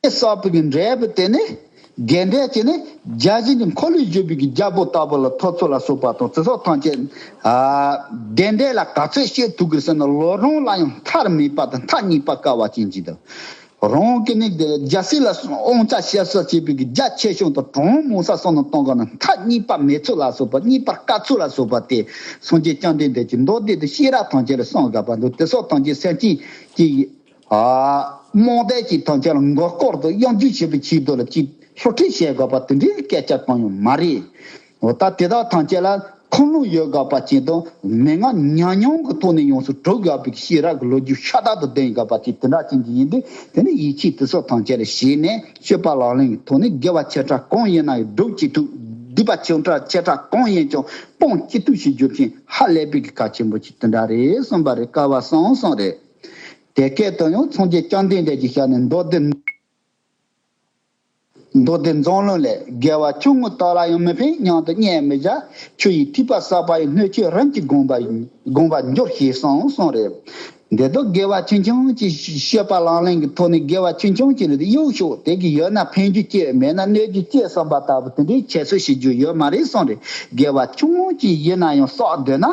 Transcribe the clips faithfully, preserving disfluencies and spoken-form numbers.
བསགས་པའི་གི་འབྲས་བུ་དེ་ནི་དགེ་འབྲས་ཀྱི་ནི་བརྒྱ་བྱིན་གྱི་འཁོར་ལོས་སྒྱུར་བའི་གི་རྒྱལ་པོ་ལྟ་བུ་ལ་ཐོབ་ཚུལ་ལ་སོགས་པ་དང་། དེ་སོགས་ཐམས་ཅད་ཨ་བདེ་འབྲས་ལ་ག་ཚོད་སྤྱོད་ཐུབ་དགོས་ཟེར་ན། ལོ་རིམ་ལ་ཡང་མཐར་དམིགས་པ་དང་མཐའ་གཉིས་པ་དཀའ་བ་ཅན་གྱི་དང་། རང་གི་ནི་རྒྱལ་སྲིད་ལ་དབང་ཆ་བཤད་ས་བྱེད་པའི་གི་རྒྱ་ཆེ་ཆུང་དང་གྲངས་མང་ས་སོགས་ནི་གཏོང་ག་ན་མཐའ་གཉིས་པ་མེད་ཚུལ་ལ་སོགས་པ། གཉིས་པར་དཀའ་ཚུལ་ལ་སོགས་པ་སྟེ། སངས་རྒྱས་བཅོམ་ལྡན་འདས་ཀྱིས་མདོ་སྡེ་དུ་ཤེས་རབ་ཐམས་ཅད་ལ་གསུངས་དགོས་པ་འདུག་དེ་སོགས་ཐམས་ཅད་སེམས་ཅན་གྱི་ཨ་རྨོངས་དད་ཀྱི་ཐམས་ཅད་ལ་མགོ་སྐོར་དུ་གཡང་འཇུག་བྱེད་པའི་ཆེད་དུ་ལ་ཅིག་སློབ་ཁྲིད་བྱེད་དགོས་པ་དེ་འདྲའི་སྐད་ཆ་གང་ཡང་མ་རེད། འོ་ད་དེ་དག་ཐམས་ཅད་ལ་ཁུངས་ལུང་ཡོད་དགོས་པ་ཅན་དང་། མན་ངག་ཉམས་མྱོང་གི་ཐོག་ནས་ཡོངས་སུ་གྲུབ་དགོས་པའི་ཤེས་རབ་ཀྱི་ལོ་རྒྱུས་ཤ་སྟག་ཏུ་ལྡན་དགོས་པ་ཅན་དེ་འདྲ་ཅན་གྱི་ཡིན་དུས། དེ་ནི་ཡིད་ཆེས་དེ་སོགས་ཐམས་ཅད་ལ་བྱས་ནས་སྤྱོད་པ་ལག་ལེན་གྱི་ཐོག་ནས་དགེ་བ་ཆེ་ཕྲ་གང་ཡིན་ན་ཡང་སྒྲུབ་ཅི་ཐུབ། སྡིག་པ་ཆུང་ཕྲ་ཆེ་ཕྲ་གང་ཡིན་ཀྱང་སྤོང་ཅི་ཐུབ་ཞིག་རྒྱུ་མཚན་ཧ་ལས་པའི་གི་གལ་ཆེན་པོ་ཅིག་དེ་འདྲ་རེད་གསུངས་པ་རེད། སྐལ་བ་བཟང་བཟང་རེད། དེ་སྐད་དུ་ཡང་སངས་རྒྱས་བཅོམ་ལྡན་འདས་ཀྱིས་ཞལ་ནས་མདོ་སྡེ། མདོ་སྡེ་མཛངས་བླུན་ལས། དགེ་བ་ཆུང་ངུ་དག་ལ་ཡང་མི་ཕན། མཉམ་དུ་བསྙེན་མི་བྱ། ཆུ་ཡི་ཐིགས་པ་བསགས་པ་ཡིས། སྣོད་ཆེན་རིམ་གྱིས་གང་བར་གང་བར་འགྱུར་ཞེས་གསུངས་གསུངས་རེད། འདི་དག་དགེ་བ་ཆུང་ཆུང་ཅིག་སྤྱོད་པ་ལག་ལེན་གྱི་ཐོག་ནས་དགེ་བ་ཆུང་ཆུང་ཅིག་ལ་གཡུག་ཞོག་དེ་གི་ཡོད་ན་ཕན་རྒྱུ་སྐྱེ། མེད་ན་གནོད་རྒྱུ་སྐྱེ་བསམ་པ་ལྟ་བུ་དེ་འདྲའི་ཁྱད་གསོད་བྱེད་རྒྱུ་ཡོད་མ་རེད་གསུངས་རེད། དགེ་བ་ཆུང་ངུ་ཅིག་ཡིན་ན་ཡང་བསགས་འདོད་ན།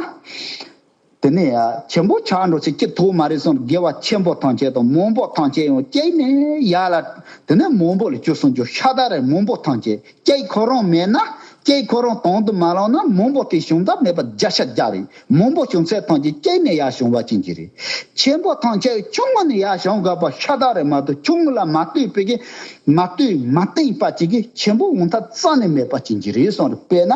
དེ་ནས་ཡ་ཆེན་པོ་ཆགས་འགྲོ་ཚེ་སྐྱེ་ཐུབ་མ་རེད་གསུངས། དགེ་བ་ཆེན་པོ་ཐམས་ཅད་དང་མང་པོ་ཐམས་ཅད་ཡང་གཅིག་ནས་ཡར་ལ། དེ་ནས་མང་པོ་ལ་སྐྱོ་སོང་རྒྱུ་ཤ་སྟག་རེད། མང་པོ་ཐམས་ཅད་གཅིག་ཁོ་རང་མེད་ན། གཅིག་ཁོ་རང་དང་དུ་མ་ལངས་ན། མང་པོ་དེ་བྱུང་ཐབས་མེད་པ་བརྒྱ་ཆ་བརྒྱ་རེད། མང་པོ་བྱུང་ཚད་ཐམས་ཅད་གཅིག་ནས་ཡར་བྱུང་བ་ཅན་གྱི་རེད། ཆེན་པོ་ཐམས་ཅད་ཆུང་ངུ་ནས་ཡར་བྱུང་དགོས་པ་ཤ་སྟག་རེད་མ་གཏོགས། ཆུང་ངུ་ལ་མ་ལྟོས་པའི་གི་མ་ལྟོས་མ་བརྟེན་པ་ཅིག་གིས་ཆེན་པོ་འོང་ཐབས་རྩ་ནས་མེད་པ་ཅན་གྱི་རེད་གསུངས་རེད། དཔེར་ན་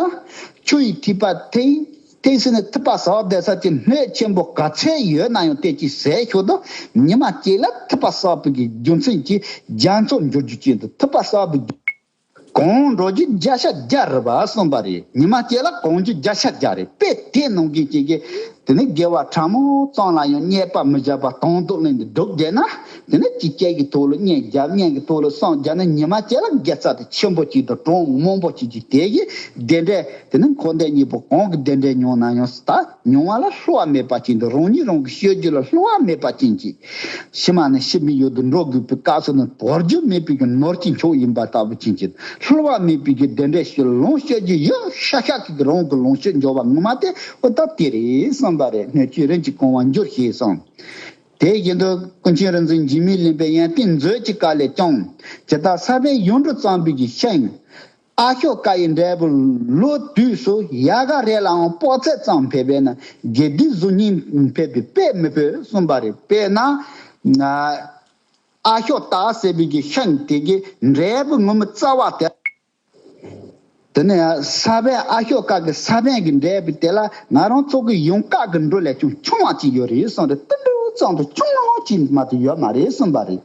ཆུ་ཡི་ཐིགས་པ་དེ། དེ་ཕྱིར་ནི་ཐིགས་པ་བསགས་བསྡད་ས་ཀྱི་སྣོད་ཆེན་པོ་ག་ཚད་ཡོད་ན་ཡང་དེ་ཀྱིས་ཟད་ཤོག་དང་། ཉི་མ་གཅིག་ལ་ཐིགས་པ་བསགས་པའི་གི་རྒྱུ་མཚན་གྱིས་རྒྱ་མཚོར་འགྱུར་རྒྱུ་ཅན་དུ། ཐིགས་པ་བསགས་པའི་རྒྱུ་གང་འགྲོ་རྒྱུ་བརྒྱ་ཆ་བརྒྱ་རེད་པ་གསུངས་པ་རེད། ཉི་མ་གཅིག་ལ་གང་རྒྱུ་བརྒྱ་ཆ་བརྒྱ་རེད། དཔེ་དེ་ནང་བཞིན་གཅིག་གིས་དེ་ནི་དགེ་བ་ཕྲ་མོ་ཙམ་ལ་ཡང་བརྙས་པ་མི་བྱ་བར་དང་དུ་ལེན་ཏེ་སྒྲུབ་བསྡད་ན། དེ་ནི་གཅིག་གཅིག་གི་ཐོག་ལ་བརྙས་བརྒྱབ། བརྙས་ཀྱི་ཐོག་ལ་བསམ་བརྒྱབ་ན། ཉི་མ་གཅིག་ལ་དགེ་རྩ་དེ་ཆེན་པོ་གཅིག་དང་གྲངས་མང་པོ་གཅིག་གིས་དེ་གི་བདེ་འབྲས། དེ་ནི་འཁོར་འདས་གཉིས་པོ་གང་གི་བདེ་འབྲས་མྱོང་ན་ཡང་ད་མྱོང་བ་ལ་བསླུ་བ་མེད་པ་ཅན་དུ། རང་ཉིད་རང་གི་སྤྱོད་རྒྱུ་ལ་བསླུ་བ་མེད་པ་ཅན་གྱི། ཕྱི་མ་ནི་ཕྱི་མའི་ཡུལ་དུ་འགྲོ་དགོས་པའི་སྐབས་སུ་ནི་དོར་རྒྱུ་མེད་པའི་གི་ནོར་གྱི་མཆོག་ཡིན་པ་ལྟ་བུ་ཅན་གྱི། བསླུ་བ་མེད་པའི་གི་བདེ་འབྲས་ཤིག་ལོངས་སྤྱོད་རྒྱུ་ཡོད་ཤ་ཤ་གི་རང་གི་ལོངས་སྤྱོད་འབྱོར་བ་ངོ་མ་དེ་འོ་ད་དེ་རེད་བསམ་པ་རེད། སྣོད་ཆེན་རིམ་གྱིས་གང་བར་འགྱུར་ཞེས་གསུངས། དེ་བཞིན་དུ་ཀུན་མཁྱེན་རིག་འཛིན་འཇིགས་མེད་གླིང་པའི་ཡོན་ཏན་མཛོད་ཀྱི་བཀའ་ལས་ཀྱང་། ཇི་ལྟར་ས་པཎ་ཡུངས་འབྲུ་བརྩམས་པའི་གི་ཤིང་ཨ་ཤོ་ཀ་ཡི་འབྲས་བུ་ལོ་དུས་སུ་ཡལ་ག་རེ་ལའང་དཔག་ཚད་ཙམ་ཕེབས་པས་ན། དགེ་སྡིག་གཟུགས་བརྙན་ཕེབས་པའི་དཔེ་མི་ཕོད་གསུངས་པ་རེད། དཔེར་ན་ཨ་ཤོ་ཀ་ཟེར་བའི་གི་ཤིང་དེ་གི་འབྲས་བུ་ངོ་མ་རྩ་བ་དེ། དེ་ནས་ས་པཎ་ཨ་ཤོ་ཀ་གི་ས་པཎ་གྱི་འབྲས་བུ་དེ་ལ་ང་རང་ཚོ་གི་ཡོངས་གྲགས་ཀྱི་འབྲུ་ལས་ཀྱང་ཆུང་བ་ཅིག་ཡོད་རེད་གསུངས་རེད། དེ་འདྲ་ཙམ་དུ་ཆུང་ངུ་ཅིག་མ་གཏོགས་ཡོད་མ་རེད་གསུངས་པ་རེད།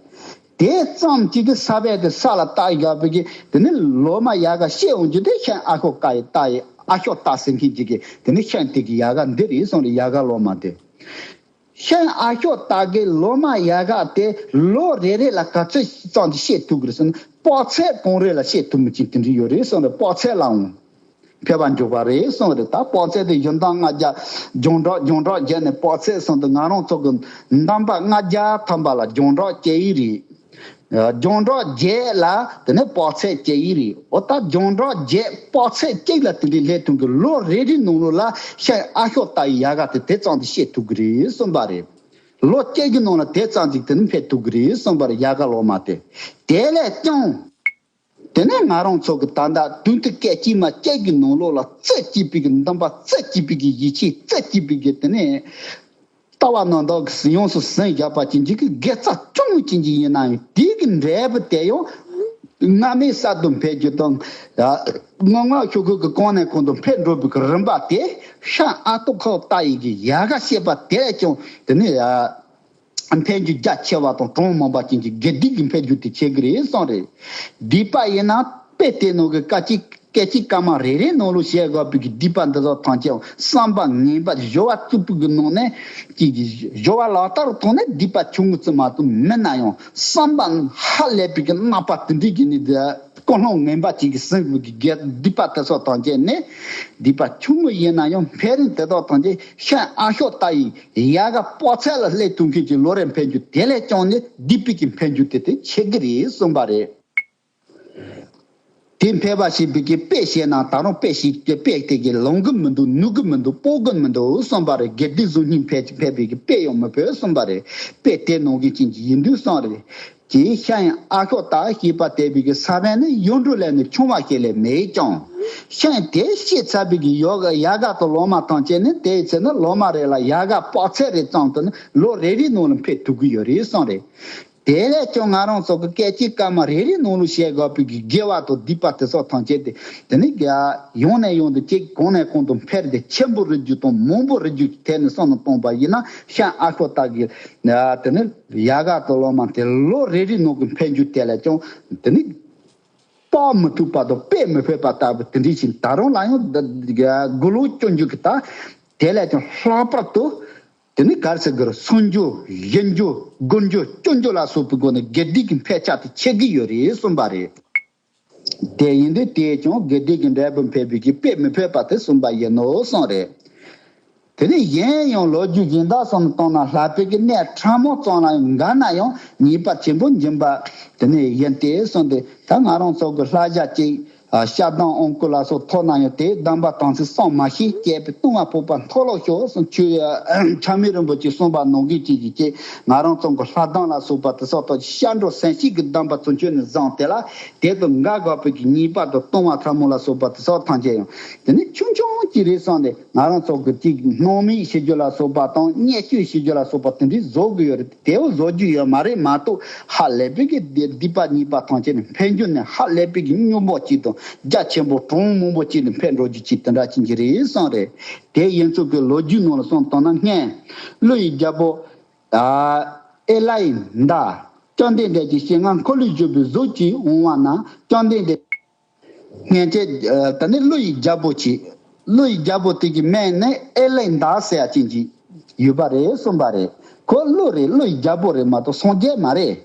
དེ་ཙམ་ཅིག་གི་ས་པཎ་དེ་ས་ལ་བཏགས་ཡོད་པའི་གི་དེ་ནི་ལོ་མ་ཡལ་ག་ཤེས་འོང་རྒྱུ་དེ་ཤིང་ཨ་ཤོ་ཀ་ཡི་བཏགས་ཡི་ཨ་ཤོ་ཀ་ཟེར་མཁན་ཅིག་གི་དེ་ནི་ཤིང་དེ་གི་ཡལ་ག་འདི་རེད་གསུངས་རེད། ཡལ་ག་ལོ་མ་དེ། ཤིང་ཨ་ཤོ་ཀ་གི་ལོ་མ་ཡལ་ག་དེ་ལོ་རེ་རེ་ལ་ག་ཚོད་ཙམ་དུ་བཤད་ཐུབ་ཀྱི་རེད་ཟེར་ན། དཔག་ཚད་གང་རེ་ལ་བཤད་ཐུབ་མི་ཅིག་དེ་འདྲ་ཡོད་རེད་གསུངས་རེད། དཔག་ཚད་ལའང་ཕལ་པ་འཇོག་པ་རེད་གསུངས་རེད། ད་དཔག་ཚད་དེ་བཞི་སྟོང་ལྔ་བརྒྱ་བྱུང་གྲགས་བྱུང་གྲགས་བརྒྱབ་ནས་དཔག་ཚད་གསུངས་དུས་ང་རང་ཚོ་གི་འདམ་པ་ལྔ་བརྒྱ་ཐམ་པ་ལ་བྱུང་གྲགས་སྐྱེ་ཡི་རེད། བྱུང་གྲགས་བརྒྱད་ལ་དེ་ནས་དཔག་ཚད་སྐྱེ་ཡི་རེད། འོ་ད་བྱུང་གྲགས་བརྒྱད་དཔག་ཚད་གཅིག་ལ་དེ་འདྲའི་སླེབས་ཐུབ་ཀྱི། ལོ་རེ་རེའི་ནང་ལོགས་ལ་ཤིང་ཨ་ཤོ་ཀ་ཡི་ཡལ་ག་དེ་དེ་ཙམ་དུ་བཤད་ཐུབ་ཀྱི་རེད་གསུངས་པ་རེད། ལོ་གཅིག་གི་ནང་ལ་དེ་ཙམ་ཅིག་དེ་ནི་འཕེལ་ཐུབ་ཀྱི་རེད་གསུངས་པ་རེད། ཡལ་ག་ལོ་མ་དེ། དེ་ལས་ཀྱང་དེ་ནས་ང་རང་ཚོ་གི་ད་ལྟ་དུས་དེ་སྐད་ཅིག་མ་གཅིག་གི་ནང་ལོགས་ལ་རྩི་བགྱིས་པའི་གི་འདུན་པ། རྩི་བགྱིས་པའི་གི་ཡིད་ཆེས། རྩི་བགྱིས་པའི་གི་དེ་ནས་ལྟ་བ་རྣམ་དག་གིས་ཡོངས་སུ་ཟིན་བཞག་པ་ཅན་གྱི་གི་དགེ་རྩ་ཆུང་ངུ་ཅན་གྱི་ཡིན་ན་ཡང་དེའི་གི་འབྲས་བུ་དེ་ཡང་སྔ་མའི་གསར་དུ་འཕེལ་རྒྱུ་དང་། ཡ། སྔོན་སྔོན་ཤོག་གུ་གི་གོང་ནས་གོང་དུ་འཕེལ་འགྲོ་བའི་གི་རིམ་པ་དེ་ཤིང་ཨ་ཤོ་ཀ་ཡི་གི་ཡལ་ག་བཤད་པ་དེ་ལས་ཀྱང་དེ་ནི་ཡ། འཕེལ་རྒྱུ་རྒྱ་ཆེ་བ་དང་གྲངས་མང་བ་ཅན་གྱི་དགེ་སྡིག་གི་འཕེལ་རྒྱུ་དེ་བྱེད་ཀྱི་རེད་གསུངས་རེད། སྡིག་པ་ཡིན་ན་དཔེ་དེ་ནང་གི་སྐད་ཅིག་སྐད་ཅིག་སྐར་མ་རེ་རེའི་ནང་ལ་བྱེད་དགོས་པའི་གི་སྡིག་པ་འདི་དག་ཐམས་ཅད་བསམ་པ་ངན་པ་སྦྱོར་བ་རྩུབ་པོ་གི་ནང་ནས་ཀྱི་སྦྱོར་བ་ལག་བསྟར་ཐོག་ནས་སྡིག་པ་ཆུང་ངུ་ཙམ་མ་གཏོགས་མིན་ན་ཡང་བསམ་པ་ཧ་ལས་པའི་གི་རྣག་པ་དེ་འདྲའི་གི་ནི་འདི་ ཀུན་སློང་ངན་པ་ཅིག་གིས་ཟིན་པའི་གི་སྡིག་པ་དེ་ཚོ་ཐམས་ཅད་ནི། སྡིག་པ་ཆུང་ངུ་ཡིན་ན་ཡང་ཕན་རིན་དེ་དག་ཐམས་ཅད་ཤིང་ཨ་ཤོ་ཏ་ཡི་ཡལ་ག་པག་ཚལ་ལ་སླེབས་ཐུབ་མཁན་གྱི་ལོ་རེ་འཕེན་རྒྱུ་དེ་ལས་ཀྱང་ནི་སྡིག་པའི་གི་འཕེན་རྒྱུ་དེ་དེ་ཆེ་གི་རེད་གསུངས་པ་རེད། དེ་འཕེལ་བ་ཞེས་པའི་གི་དཔེ་བཤད་ན་ད་རུང་དཔེ་ཞིག་གི་དཔེ་དེ་གི་ལོང་གི་མི་འདུག་ནུ་གི་མི་འདུག་སྤོ་གི་མི་འདུག་གསུངས་པ་རེད། དགེ་སྡིག་གཟུགས་བརྙན་འཕེལ་འཕེལ་བའི་གི་དཔེ་ཡང་མི་འཕེལ་གསུངས་པ་རེད། དཔེ་དེ་ནང་གི་ཅན་གྱི་ཡིན་དུས་གསུངས་རེད། ཀྱི་ཤ་ཡང་ཨ་ཤོ་ཏ་ཞེས་པ་དེ་བའི་གི་ས་བོན་ནི་ཡུངས་འབྲུ་ལས་ནི་ཆུང་བ་ཞིག་ལས་མེད་ཀྱང་། ཤ་ཡང་དེ་བཤད་ཚར་བའི་གི་ཡོ་ག་ཡལ་ག་དང་ལོ་མ་ཐམས་ཅད་ནི་དེའི་ཚེ་ན་ལོ་མ་རེ་ལ་ཡལ་ག་པག་ཚལ་རེ་ཙམ་དུ་ནི་ལོ་རེ་རེའི་ནང་ལ་འཕེལ་ཐུབ་གི་ཡོད་རེད་གསུངས་རེད། དེ་ལས་ཀྱང་ང་རང་ཚོ་གི་སྐད་ཅིག་སྐར་མ་རེ་རེའི་ནང་ལ་བྱེད་དགོས་པའི་གི་དགེ་བ་དང་སྡིག་པ་དེ་ཚོ་ཐམས་ཅད་དེ་དེ་ནི་ཡང་ནས་ཡང་དུ་གཅིག་གང་ནས་གང་དུ་འཕེལ་ཏེ་ཆེན་པོ་རེ་རྒྱུ་དང་མང་པོ་རེ་རྒྱུ་ཐད་ནས་བསམ་བློ་བཏང་པ་ཡིན་ན་ཤ་ཨ་ཤོ་ཏ་གི་དེ་ནི་ཡལ་ག་དང་ལོ་མ་དེ་ལོ་རེ་རེའི་ནང་གི་འཕེལ་རྒྱུ་དེ་ལས་ཀྱང་དེ་ནི་དཔག་མི་ཐུབ་པ་དང་དཔེ་མི་ཕོད་པ་ལྟ་བུ་དེ་འདྲ་ཞིག་ད་རུང་ལ་ཡང་དགུ་ལོ་སྐྱོན་རྒྱུ་གི་ད་དེ་ལས་ཀྱང་ལྷག་པར་དུ། དེ་ནི་ག་རེ་ཟེར་དགོས་རེད། སུན་རྒྱུ། གཞུ་རྒྱུ། རྒུན་རྒྱུ། སྐྱོན་རྒྱུ་ལ་སོགས་པའི་སྒོ་ནས་དགེ་སྡིག་གི་འཕེལ་ཆ་དེ་ཆེ་གི་ཡོད་རེད་གསུངས་པ་རེད། དེ་ཡིན་དུས་དེས་ཀྱང་དགེ་སྡིག་གི་འབྲས་བུ་འཕེལ་བའི་གི་དཔེ་མི་ཕོད་པ་དེ་གསུངས་པ་ཡིན་ནོ་གསུངས་རེད། དེ་ནི་གཞན་ཡང་ལོ་རྒྱུས་གཞན་དག་སོགས་ནས་བཏང་ན་ལྷག་པའི་གི་གནས་ཕྲ་མོ་ཙམ་ལ་ཡང་འགལ་ན་ཡང་ཉེས་པ་ཆེན་པོ་འབྱིན་པ་དེ་ནི་ཡིན་ཏེ་གསུངས་ཏེ། ད་ང་རང་ཚོ་གི་ལྷ་ཞྭ་གཅིག་ཨ་ཤ་དང་ཨོང་ཀུ་ལ་སོགས་ཐོབ་ན་ཡང་དེའི་སྡོམ་པ་དམ་ཚིག་བསྲུང་མ་ཤེས་བྱས་པའི་ལྟུང་བ་ཕོག་པ་མཐོལ་ལོ་ཤོར་གསུངས། ཆོས་ཆགས་མེད་རིན་པོ་ཆེས་གསུངས་པ་ནང་བཞིན་བྱེད་ཀྱི་ཅེས་ང་རང་ཚོ་གི་ལྷ་སྡོམ་ལ་སོགས་པ་དེ་སོགས་དང་ཤ་འགྲོ་སེམས་བསྐྱེད་ཀྱི་སྡོམ་པ་ཚུན་ཆོད་ནས་བཟུང་སྟེ་ལ་དེ་དང་འགལ་དགོས་པའི་གི་ཉེས་པ་དང་ལྟུང་བ་ཕྲ་མོ་ལ་སོགས་པ་དེ་སོགས་ཐམས་ཅད་ཡང་དེ་ནི་ཆུང་ཆུང་ཅིག་རེད་བསམ་སྟེ་ང་རང་ཚོ་གི་ཅིག་སྣང་མེད་བྱེད་རྒྱུ་ལ་སོགས་པ་དང་བརྙས་བཅོས་བྱེད་རྒྱུ་ལ་སོགས་པ་དེ་འདྲའི་བཟོ་གི་ཡོད་རེད། དེའུ་བཟོ་རྒྱུ་ཡོད་མ་རེད་མ་གཏོགས་ཧ་ལས་པའི་གི་སྡིག་པ་ཉེས་པ་ཐམས་ཅད་ནི་འཕེལ་རྒྱུ་ནི་ཧ་ལས་པའི་གི་སྙོམས་པོ་གཅིག་དང་རྒྱ་ཆེན་པོ་གྲངས་མང་པོ་གཅིག་ནི་འཕེལ་འགྲོ་རྒྱུ་གཅིག་དེ་འདྲ་ཅན་གྱི་རེད་གསུངས་རེད། དེ་ཡིན་ཚུལ་གི་ལོ་རྒྱུས་ནང་ལ་གསུངས་བཏང་ན་སྔོན་ཀླུ་ཡི་རྒྱལ་པོ་ཨ་ཨེ་ལའི་མདའ་བཅོམ་ལྡན་འདས་ཀྱི་ཞལ་སྔ་འཁོར་ལོས་སྒྱུར་བའི་གཟུགས་ཀྱིས་འོང་བ་ན་བཅོམ་ལྡན་འདས། སྔོན་ཆད་ཨ་ད་ནི་ཀླུ་ཡི་རྒྱལ་པོ་ཅིག་ཀླུ་ཡི་རྒྱལ་པོ་དེ་གི་མིང་ནི་ཨེ་ལའི་མདའ་ཟེར་ཡ་ཅན་ཅིག་ཡོད་པ་རེད་གསུངས་པ་རེད། ཁོ་ཀླུ་རེད། ཀླུ་ཡི་རྒྱལ་པོ་རེད་མ་གཏོགས་སངས་རྒྱས་མ་རེད།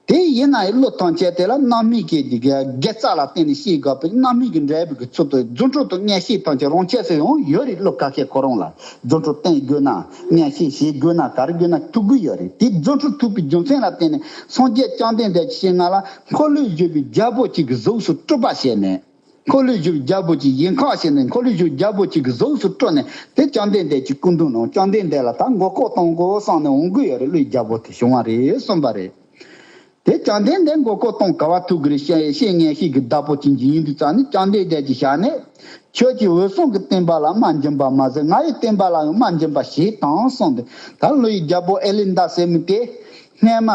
དེ་ཡིན་ན་ཡང་ཀླུ་ཐམས་ཅད་དེ་ལ་རྣམ་སྨིན་གྱི་དགེ་རྩ་ལ་བརྟེན་ནས་སྐྱེ་དགོས་པའི་རྣམ་སྨིན་གྱི་འབྲས་བུ་གི་ཚུལ་དུ་རྫུ་འཕྲུལ་དང་མངོན་ཤེས་ཐམས་ཅད་རང་ཆས་སུ་ཡང་ཡོད་རེད། ཀླུ་ཁ་ཤས་ཁོ་རང་ལ་རྫུ་འཕྲུལ་བསྟན་དགོས་ན་མངོན་ཤེས་བྱེད་དགོས་ན་ག་རེ་དགོས་ན་ཐུག་གི་ཡོད་རེད། དེ་རྫུ་འཕྲུལ་ཐུག་པའི་རྒྱུ་མཚན་ལ་བརྟེན་ནས་སངས་རྒྱས་བཅོམ་ལྡན་འདས་ཀྱི་ཞལ་སྔ་ལ་འཁོར་ལོས་སྒྱུར་བའི་རྒྱལ་པོ་གཅིག་གི་གཟུགས་སུ་སྤྲུལ་པ་བྱས་ནས། འཁོར་ལོས་སྒྱུར་རྒྱལ་པོ་གཅིག་ཡིན་ཁ་བྱས་ནས་འཁོར་ལོས་སྒྱུར་རྒྱལ་པོ་གཅིག་གི་གཟུགས་སུ་སྤྲུལ་ནས་དེ་བཅོམ་ལྡན་འདས་ཀྱི་སྐུ་མདུན་ནང་བཅོམ་ལྡན་འདས་ལ་ད་མགོ་སྐོར་གཏོང་དགོས་བསམ་ནས་འོང་གི་ཡོད་རེད། ཀླུ་ཡི་རྒྱལ་པོ་དེ་བྱུང་བ་རེད་གསུངས་པ་རེད། དེ་བཅོམ་ལྡན་འདས་མགོ་སྐོར་གཏོང་ག་བ་ཐུག་གི་རེད། ཤེས་ཤེས་ངེས་ཤེས་ཀྱི་བདག་པོ་ཅན་གྱི་ཡིན་དུས་ཙང་ནི་བཅོམ་ལྡན་འདས་ཀྱི་ཞལ་ནས་ཁྱོད་ཀྱིས་འོད་སྲུང་གི་བསྟན་པ་ལ་དམའ་འཇོན་པ་མ་ཟད་ང་ཡི་བསྟན་པ་ལ་ཡང་དམའ་འཇོན་པ་བྱེད་དང་གསུངས་ཏེ། ད་ཀླུ་ཡི་རྒྱལ་པོ་ཨེ་ལི་མདའ་ཟེར་མི་དེ་སྔོན་མ་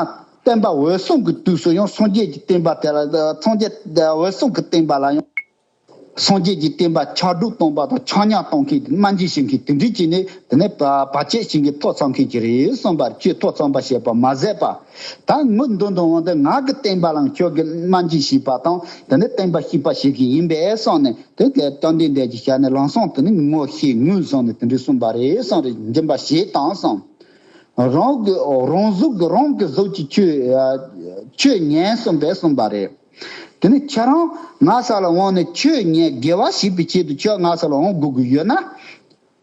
བསྟན་པ་འོད་སྲུང་གི་དུས་སུ་ཡང་སངས་རྒྱས་ཀྱི་བསྟན་པ་དེ་ལ་སངས་རྒྱས་འོད་སྲུང་གི་བསྟན་པ་ལ་ཡང་། སངས་རྒྱས་ཀྱི་བསྟན་པ་ཆག་སྒྲུབ་གཏོང་བ་དང་ཆག་ཉམས་གཏོང་མཁན་དམའ་འབེབས་བྱེད་མཁན་དེ་འདྲ་ཅིག་ནི་དེ་ནས་བར་ཆད་བྱེད་མཁན་ཐོ་འཚམ་མཁན་ཅིག་རེད་གསུངས་པར། ཁྱོད་ཐོ་འཚམ་པ་བྱེད་པ་མ་ཟད་པ། ད་ངུ་འདུག་འདུག་འོང་དུས་ང་གི་བསྟན་པ་ལའང་ཁྱོད་ཀྱིས་དམའ་འབེབས་བྱས་པ་དང་དེ་ནས་བསྟན་པ་བཤིག་པ་བྱེད་མཁན་ཡིན་པས་གསུངས་ནས་དེ་གའི་བཅོམ་ལྡན་འདས་ཀྱི་ཞལ་ནས་ལམ་སང་དེ་ནི་ངོ་ཤེས་ངོས་བཟུང་ནས་དེ་འདྲ་གསུངས་པ་རེད་གསུངས་རེད། འཇིམ་པ་བྱེད་དང་གསུངས། རང་གི་རང་གཟུགས་ཀྱི་རང་གི་གཟུགས་ཀྱི་ཆོས་ཆོས་ཉན་གསུངས་པས་གསུངས་པ་རེད། དེ་ནི་ཁྱེད་རང་ང་ས་ལ་འོང་ནས་ཆོས་ཉན་དགེ་བ་བྱེད་པའི་ཆེད་དུ་ཁྱོད་ང་ས་ལ་འོང་དགོས་ཀྱི་ཡོད་ན།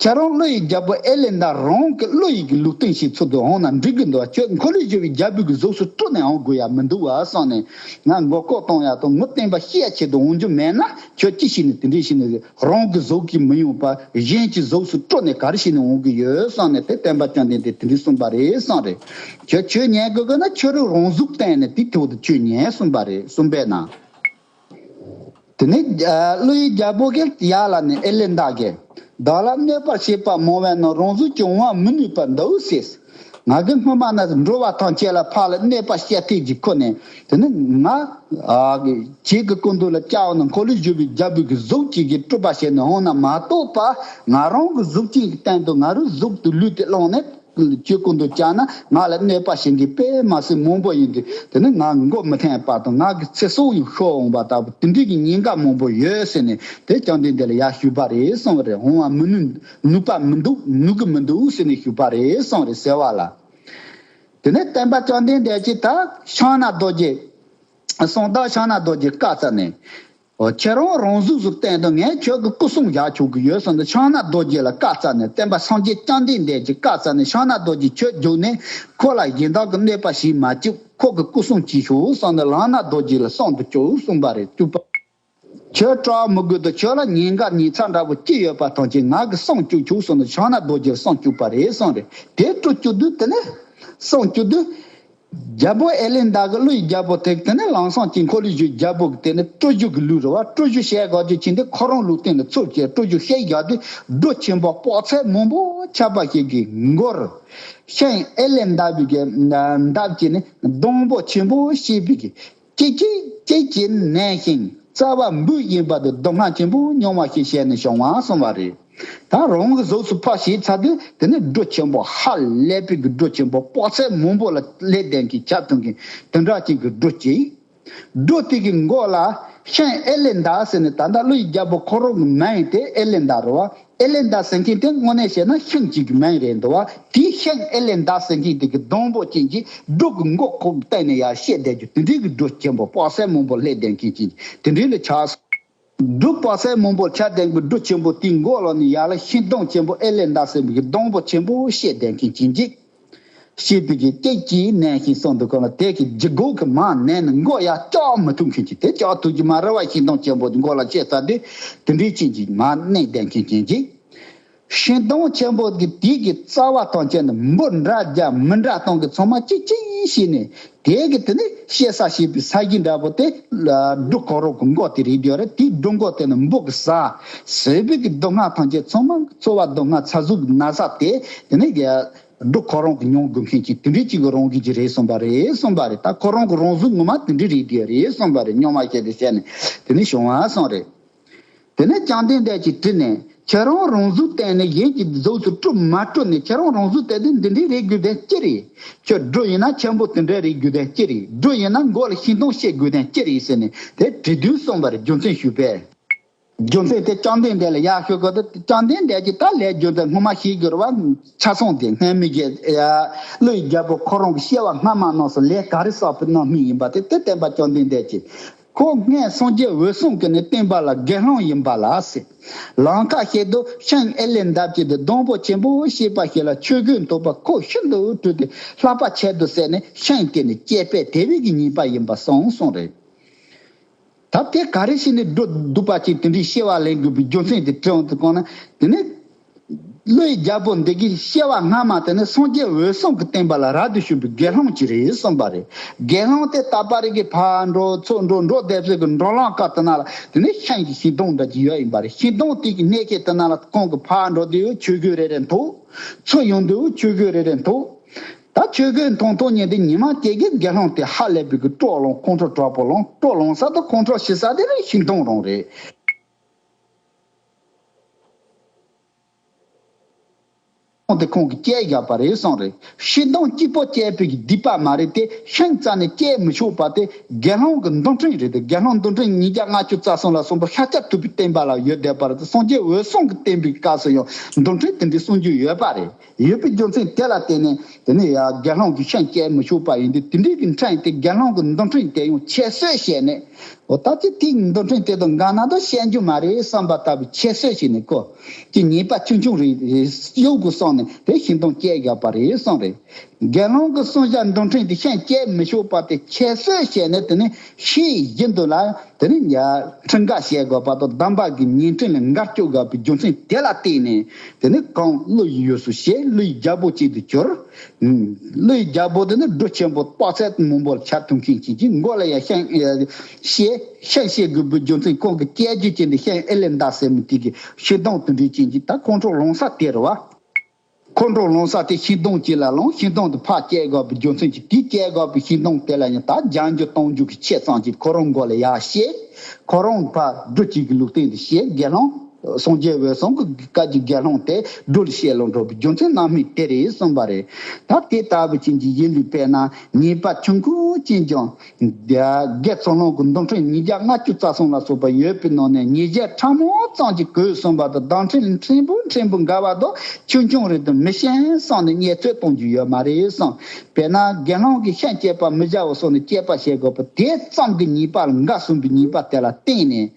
ཁྱེད་རང་ཀླུ་ཡི་རྒྱལ་པོ་ཨེ་ལི་མདའ་རང་གི་ཀླུ་ཡི་གི་ལུགས་མཐུན་ཞིག་ཚུལ་དུ་འོང་ན་འགྲིག་གི་འདུག་ཁྱོད་འཁོར་ལོས་སྒྱུར་བའི་རྒྱལ་པོའི་གི་གཟུགས་སུ་སྤྲུལ་ནས་འོང་དགོས་ཡ་མི་འདུག་བ་གསུངས་ནས་ང་མགོ་སྐོར་གཏོང་ཡ་དང་ངུ་བསྟན་པ་བཤིག་ཡ་ཆེད་དུ་འོང་རྒྱུ་མེད་ན་ཁྱོད་ཅི་ཞིག་ནས་དེ་འདྲས་ཞིག་ནས། རང་གི་གཟུགས་ཀྱིས་མི་ཡོང་བར་གཞན་གྱི་གཟུགས་སུ་སྤྲུལ་ནས་ག་རེ་བྱས་ནས་འོང་གི་ཡོད་གསུངས་ནས་དེ་བསྟན་པ་བཅོམ་ལྡན་འདས་དེ་འདྲས་གསུངས་པ་རེད་གསུངས་རེད། ཁྱོད་ཆོས་ཉན་དགོས་ཀྱི་ན་ཁྱོད་རང་རང་གཟུགས་བསྟན་ནས་དེ་ཐོག་ཏུ་ཆོས་ཉན་གསུངས་པ་རེད་གསུངས་པས་ན། དེ་ནས་ཀླུ་ཡི་རྒྱལ་པོ་གིས་ཡར་ལ་ནས་ཨེ་ལི་མདའ་གིས་བདག་ལ་གནོད་པ་བྱེད་པ་མང་བས་ན་རང་གཟུགས་ཀྱིས་འོང་བ་མི་ནུས་པར་འདུག་ཟེར། ང་གིས་སྔོན་མ་ན་འགྲོ་བ་ཐམས་ཅད་ལ་ཕར་ལ་གནོད་པ་བསྐྱལ་ཐེངས་ཀྱི་ཁུར་ནས་དེ་ནི་ང་ཨ་ཁྱེད་ཀྱི་སྐུ་མདུན་ལ་བཅར་བ་ན་འཁོར་ལོས་སྒྱུར་བའི་རྒྱལ་པོའི་གི་གཟུགས་ཅིག་གིས་སྤྲུལ་པ་བྱས་ནས་འོང་ན་མ་གཏོགས་པ་ང་རང་གི་གཟུགས་ཅན་གྱི་སྟེང་དུ་ང་རང་གཟུགས་དེ་ལུས་དེ་བླངས་ནས་ཁྱེད་སྐུ་མདུན་བཅར་ན་ང་ལ་གནོད་པ་བྱེད་མཁན་དཔེ་མ་སྲིད་མང་པོ་ཡིན་དུས་དེ་ནི་ང་མགོ་མི་ཐོན་པ་དང་ང་གི་ཚེ་སྲོག་ཡང་ཤོར་འོང་བ་ལྟ་བུ་དེ་འདྲའི་གི་ཉེན་ཁ་མང་པོ་ཡོད་ཟེར་ནས་དེ་བཅོམ་ལྡན་འདས་ལ་ཡར་ཞུས་པ་རེད་གསུངས་པ་རེད། འོང་བ་མི་ནུས་ནུས་པ་མི་འདུག་ནུས་ཀྱི་མི་འདུག་ཟེར་ནས་ཞུས་པ་རེད་གསུངས་རེད་ཟེར་བ་ལ། དེ་ནས་སྟོན་པ་བཅོམ་ལྡན་འདས་ཀྱིས་ད་ཕྱག་ན་རྡོ་རྗེ་ གསུངས་དང་། ཕྱག་ན་རྡོ་རྗེ་བཀའ་སྩལ་ནས། ཨོ། ཁྱེད་རང་རང་གཟུགས་སུ་བསྟན་དུ་ངས་ཁྱོད་ཀྱི་སྐུ་སྲུང་བྱ་ཆོག་གི་ཡོད་གསུངས་ནས་ཕྱག་ན་རྡོ་རྗེ་ལ་བཀའ་སྩལ་ནས། བསྟན་པ་སངས་རྒྱས་བཅོམ་ལྡན་འདས་ཀྱིས་བཀའ་སྩལ་ནས། ཕྱག་ན་རྡོ་རྗེ་ཁྱོད་རྒྱུགས་ནས་ཁོ་ལ་གཞན་དག་གིས་གནོད་པ་བྱེད་མ་བཅུག་ཁོ་གི་སྐུ་སྲུང་བྱེད་ཤོག་གསུངས་ནས་ལག་ན་རྡོ་རྗེ་ལ་གསུང་དུ་བཅུག་གསུངས་པ་རེད། བཅུག་པ། ཁྱོད་སྐྲག་མི་དགོས་དོ། ཁྱོད་ལ་ཉེན་ཁ་ཉེན་ཚ་འདྲ་པོ་ཅི་ཡོད་པ་ཐམས་ཅད་ང་གིས་སྲུང་བཅུག་ཆོག་གསུངས་ནས་ཕྱག་ན་རྡོ་རྗེ་ལ་སྲུང་བཅུག་པ་རེད་གསུངས་རེད། དེ་སྤྲོ་བཅུག་དུས་དེ་ནས་སྲུང་བཅུག་དུས། རྒྱལ་པོ་ཨེ་ལན་ད་གི་ཀླུའི་རྒྱལ་པོ་དེ་དེ་ནས་ལམ་སེང་གི་འཁོར་ལོས་སྒྱུར་རྒྱལ་པོ་གི་དེ་ནས་སྤྲོ་བཅུག་གི་ལུས་རེད་བ། སྤྲོ་བཅུག་བྱེད་དགོས་དུས་ཕྱིན་ཏེ་ཁོ་རང་ལུས་སྟེང་ལ་ཚུར་བཅད། སྤྲོ་བཅུག་བྱེད་དགོས་དུས་སྒྲོ་ཆེན་པོ་དཔག་ཚད་མང་པོ་ཆགས་པ་ཞིག་གི་མགོར། ཤིང་ཨེ་ལན་འདབ་པའི་གི་འདབ་ཀྱི་ནི་སྡོང་པོ་ཆེན་པོ་ཞེས་པའི་གི་ཀྱེ་ཀྱེ་ཀྱེ་ཀྱེ་ནན་ཞིང་རྩ་བ་འབུ་ཡིན་པ་དང་སྡུག་བསྔལ་ཆེན་པོ་མྱོང་བ་ཞིག་བྱས་ནས་བྱུང་བ་གསུངས་པ་རེད། ད་རང་གི་གཟུགས་སུ་ཕར་བྱས་ཚར་དུས་དེ་ནས་སྒྲོ་ཆེན་པོ་ཧ་ལས་པའི་གི་སྒྲོ་ཆེན་པོ་དཔག་ཚད་མང་པོ་ལ་ལེ་ལྡན་གྱི་ཆ་མཐུན་གྱི་དེ་འདྲ་ཅིག་གི་སྒྲོ་གཅིག་སྒྲོ་དེ་གི་མགོ་ལ་ཤིང་ཨེ་ལན་ད་ཟེར་ནས། ད་ལྟ་ཀླུའི་རྒྱལ་པོ་ཁོ་རང་གི་མིང་དེ་ཨེ་ལན་ད་རེད་བ། ཨེ་ལན་ད་ཟེར་མཁན་དེ་དངོས་གནས་བཤད་ན་ཤིང་གཅིག་གི་མིང་རེད་འདུག་བ། དེའི་ཤིང་ཨེ་ལན་ད་ཟེར་མཁན་དེ་གི་སྡོང་པོ་ཅན་གྱི་སྒྲོ་གི་མགོ་ཁོག་བལྟས་ནས་ཡར་བཤད་བསྡད་རྒྱུ་དེ་འདྲའི་གི་སྒྲོ་ཆེན་པོ་དཔག་ཚད་མང་པོ་ལེ་ལྡན་མཁན་ཅན་དེ་འདྲའི་ལ་ཆགས་སོང་། སྒྲོ་དཔག་ཚད་མང་པོ་ཆགས་ལྡན་གྱི་སྒྲོ་ཆེན་པོ་དེའི་མགོ་ལོག་ནས་ཡར་ལ་ཤིང་སྡོང་ཆེན་པོ་ཨེ་ལན་ད་ཟེར་བའི་གི་སྡོང་པོ་ཆེན་པོ་བཤད་བསྡད་མཁན་ཅན་གཅིག་ཞེས་པའི་གི་ཀྱེ་ཀྱེ་ནན་ཞིང་གསུངས་འདུག་གོ་ལ། དེ་གི་ལྗིད་ཁོག་གི་མར་མནན་ནས་མགོ་ཡར་བཀྱག་མི་ཐུབ་མཁན་གྱི། དེ་བཀྱག་ཐུབ་ཀྱི་མ་རེད་བ། ཤིང་སྡོང་ཆེན་པོ་དེ་མགོ་ལ་བཅད་ཚར་དུས་དེ་འདྲའི་ཅན་གྱི་མར་མནན་བསྡད་མཁན་ཅན་གྱི། ཤིང་སྡོང་ཆེན་པོ་གི་དེ་གི་རྩ་བ་དང་བཅས་ནས་འབུ་འདྲ་རྒྱ་མི་འདྲ་སྟོང་གི་ཚང་མ་ཅིག་ཅིག་བྱས་ནས། དེ་གི་དེ་ནས་བཤད་ས་བྱེད་པའི་ས་གཞི་འདྲ་པོ་དེ་ལ་སྒྲོ་ཁོ་རང་གི་མགོ་དེ་རེད་ཡོད་རེད། དེའི་སྒྲོ་མགོ་དེ་ནས་འབུ་གི་ཟ་ཟོས་པའི་གི་སྡུག་བསྔལ་ཐམས་ཅད་ཚང་མ་འཚོ་བ་སྡུག་བསྔལ་ཚ་ཟུག་གི་ན་ཚ་དེ་དེ་ནས་སྒྲོ་ཁོ་རང་གི་མྱོང་དགོས་མཁན་གྱི་དེ་འདྲའི་ཅིག་གི་རང་བཞིན་ཅིག་རེད་གསུངས་པ་རེད་གསུངས་པ་རེད། ད་ཁོ་རང་གི་རང་གཟུགས་ངོ་མ་དེ་འདྲའི་རེད་དེ་རེད་གསུངས་པ་རེད། སྙོགས་མ་བཤད་དེ་བཤད་ནས་དེ་ནས་བྱུང་བ་གསུངས་རེད། དེ་ནས་བཅོམ་ལྡན་འདས་ཀྱིས་དྲིས་ནས། ཁྱེད་རང་རང་གཟུགས་བསྟན་ནས་གཞན་གྱི་གཟུགས་སུ་སྤྲུལ་མ་སྤྲུལ་ནས། ཁྱེད་རང་རང་གཟུགས་བསྟན་ཏེ་འདི་འདྲའི་རེད་དགོས་དོན་ཅི་རེད། ཁྱོད་སྒྲོ་ཡིན་ན་ཆེན་པོ་དེ་འདྲའི་རེད་དགོས་དོན་ཅི་རེད། སྒྲོ་ཡིན་ན་མགོ་ལ་ཤིང་སྡོང་བཤད་དགོས་དོན་ཅི་རེད་ཟེར་ནས་དེ་དྲི་དུས་གསུངས་པར་རྒྱུ་མཚན་ཞུས་པས། རྒྱུ་མཚན་དེ་བཅོམ་ལྡན་འདས་ལ་ཡར་ཞུ་དགོས་ཏེ། བཅོམ་ལྡན་འདས་ཀྱིས་ད་ལས་རྒྱུ་མཚན་སྔོན་མ་ཤེས་དགོས་རེད་བ། ཆ་ཚང་དེ་སྔོན་མའི་གི་ཀླུའི་རྒྱལ་པོ་ཁོ་རང་གི་སྐྱེ་བ་སྔ་མ་རྣམས་སུ་ལས་ག་རེ་བསགས་པའི་རྣམ་སྨིན་ཡིན་པ་དེ་དེ་བསྟན་པ་བཅོམ་ལྡན་འདས་ཀྱིས། ཁོ་སྔོན་སངས་རྒྱས་འོད་སྲུང་གིས་ནི་བསྟན་པ་ལ་དགེ་སློང་ཡིན་པ་ལ་ཟེར། ལམ་ཁ་བཤད་དུས་ཤིང་ཨེ་ལན་འདབ་ཀྱི་དེ་སྡོང་པོ་ཆེན་པོ་ཞེས་པ་ཞིག་ལ་ཆོས་གོས་མཐོ་པོ་ཁོག་ཤིན་ཏུ་དྲུད་དེ་ལྷགས་པ་ཆེད་དུ་བསད་ནས་ཤིང་དེ་ནི་བཅད་པས་དེ་བས་ཀྱི་ཉེས་པ་ཡིན་པ་གསུངས་གསུངས་རེད། ད་དེ་ག་རེ་བྱས་ནས་སྒྲོ་སྡུག་པ་ཅིག་དེ་འདྲའི་སྐྱེ་བ་ལེན་དགོས་པའི་རྒྱུ་མཚན་དེ་དྲི་འོང་དུ་བཀོད་ན། དེ་ནི་ཀླུའི་རྒྱལ་པོ་འདི་གི་སྐྱེ་བ་སྔ་མ་དེ་ནི་སངས་རྒྱས་འོད་སྲུང་གི་བསྟན་པ་ལ་རབ་ཏུ་ཞུགས་པའི་དགེ་སློང་ཅིག་རེད་གསུངས་པ་རེད། དགེ་སློང་དེ་རྟག་པ་རེ་གི་ཕར་འགྲོ་ཚུར་འགྲོ་འགྲོ་བསྡད་ཚོད་ཀྱི་འགྲོ་ལམ་ཁག་དེ་ན་ལ་དེ་ནི་ཤིང་གི་ཤིང་སྡོང་འདྲ་ཅིག་ཡོད་ཡིན་པ་རེད། ཤིང་སྡོང་དེ་གི་སྣེ་ཁའི་དེ་ན་ལ་ཁོང་གི་ཕར་འགྲོ་དུས་ཆོས་གོས་རེ་རེ་འཐུ། ཚུར་ཡོང་དུས་ཆོས་གོས་རེ་རེ་འཐུ། ད་ཆོས་གོས་མཐོང་མཐོང་ཉིན་དེ་ཉི་མ་སྐྱེ་གི་དགེ་སློང་དེ་ཧ་ལས་པའི་གི་སྤྲོ་ལངས་ཁོང་ཁྲོ་དྲག་པོ་ལངས། སྤྲོ་ལངས་ས་དང་ཁོང་ཁྲོ་ཞི་ས་དེ་རེད། ཤིང་སྡོང་རང་རེད། དེ་ཁོང་གིས་བཅད་བཞག་པ་རེད་གསུངས་རེད། ཤིང་སྡོང་གཅིག་པོ་བཅད་པའི་སྡིག་པ་མ་རེད་དེ། ཤིང་རྩ་ནས་བཅད་མི་ཆོག་པ་དེ་དགེ་སློང་གི་མདོ་འཕྲེང་རེད་དེ། དགེ་སློང་མདོ་འཕྲེང་ཉིས་བརྒྱ་ལྔ་བཅུ་རྩ་གསུམ་ལ་སོགས་པ་ཤཱཀྱ་ཐུབ་པའི་བསྟན་པ་ལ་ཡོད་བསྡད་པ་རེད་དེ། སངས་རྒྱས་འོད་སྲུང་གི་བསྟན་པའི་སྐབས་སུ་ཡང་མདོ་འཕྲེང་དེ་འདྲའི་གསུང་རྒྱུ་ཡོད་པ་རེད། ཡོད་པའི་རྒྱུ་མཚན་དེ་ལ་བརྟེན་ནས་དེ་ནས་ཡ་དགེ་སློང་གི་ཤིང་བཅད་མི་ཆོག་པ་ཡིན་དུས། དེ་འདྲའི་གི་འཕྲེང་དེ་དགེ་སློང་གི་མདོ་འཕྲེང་དེ་ཡང་ཁྱད་གསོད་བྱས་ནས། འོ་ད་ཅི་དེའི་མདོ་འཕྲེང་དེ་དང་འགལ་ན་ད་བཤད་རྒྱུ་མ་རེད་བསམ་པ་ལྟ་བུའི་ཁྱད་གསོད་བྱས་ནས། ཁོ་ཅི་ཉེས་པ་ཆུང་ཆུང་རེད་གཡོག་དགོས་བསམ་ནས་དེ་ཤིང་སྡོང་བཅད་བཞག་པ་རེད་གསུངས་རེད། དགེ་སློང་གི་གསུང་བྱ་མདོ་འཕྲེང་དེ་ཤིང་བཅད་མི་ཆོག་པ་དེ་ཁྱད་གསོད་བྱས་ནས། དེ་ནས་ཤེས་བཞིན་དུ་ལ་དེ་ནས་ཡ་ཁྲིམས་འགལ་བྱེད་དགོས་པ་དང་། སྡོམ་པ་གི་ཉེས་ཁྲིམས་ལ་འགལ་བཅུག་དགོས་པའི་རྒྱུ་མཚན་དེ་ལ་བརྟེན་ནས། དེ་ནས་གང་ཀླུ་ཡི་ཡུལ་སུ་བྱས། ཀླུའི་རྒྱལ་པོ་ཅིག་ཏུ་གྱུར། ཀླུའི་རྒྱལ་པོ་དེ་ནི་སྒྲོ་ཆེན་པོ་དཔག་ཚད་མང་པོ་ལ་ཆ་མཐུན་མཁན་ཅིག་གི་མགོ་ལ་ཡ་ཤིང་ཤིང་བཤད་དགོས་པའི་རྒྱུ་མཚན། ཁོང་གི་བཅད་རྒྱུ་ཅན་དེ་ཤིང་ཨེ་ལན་ད་ཟེར་མི་དེ་གི་ཤིང་སྡོང་དེ་འདྲའི་ཅན་གྱི་ད་ཁོང་ཁྲོ་ལངས་ས་དེ་རེད་བ། ཁོང་ཁྲོ་ལངས་ས་དེ་ཤིང་སྡོང་གཅིག་ལ་ལངས། ཤིང་སྡོང་དེ་ཕར་བཅད་དགོས་པའི་རྒྱུ་མཚན་གྱིས། དེ་བཅད་དགོས་པའི་ཤིང་སྡོང་དེ་ལ་ཡང་ད་བརྒྱ་འགྱུར་སྟོང་འགྱུར་གྱི་ཆེ་ཙམ་གྱིས་ཁོ་རང་མགོ་ལ་ཡ་བཤད། ཁོ་རང་ཕར་སྒྲོ་གཅིག་གི་ལུས་སྟེང་དུ་བཤད། དགེ་སློང་སངས་རྒྱས་འོད་སྲུང་གི་བཀའ་བརྒྱུད་དགེ་སློང་དེ་སྒྲོ་ལ་བཤད་ལ་འགྲོ་བའི་རྒྱུ་མཚན་རྣམ་སྨིན་དེ་རེད་གསུངས་པ་རེད། ད་དེ་ལྟ་བུ་ཅན་གྱི་ཡིན་ལུགས་དཔེར་ན་ཉེས་པ་ཆུང་ཀུ་ཅན་ཀྱང་། དགེ་ཚུལ་སློང་གི་མདོ་འཕྲེང་ཉིས་བརྒྱ་ལྔ་བཅུ་རྩ་གསུམ་ལ་སོགས་པ་ཡོད་པའི་ནང་ནས་ཉེས་བྱས་ཕྲ་མོ་ ཙམ་གྱིས་གོས་གསུངས་པ་དང་། བརྡ་ཕྲན་ཕྲན་བུ་ཕྲན་བུ་འགའ་བ་དང་ཆུང་ཆུང་རེད་དུ་མི་ཤེས་བསམ་ནས་བརྙས་བཅོས་གཏོང་རྒྱུ་ཡོད་མ་རེད་གསུངས། དཔེར་ན་དགེ་སློང་གིས་ཤིང་བཅད་པ་མི་བྱའོ་གསུངས་ནས་བཅད་པ་བྱེད་དགོས་པ་དེ་ཙམ་གྱི་ཉེས་པ་ལ། འགའ་གསུངས་པའི་ཉེས་པ་དེ་ལ་བརྟེན་ནས།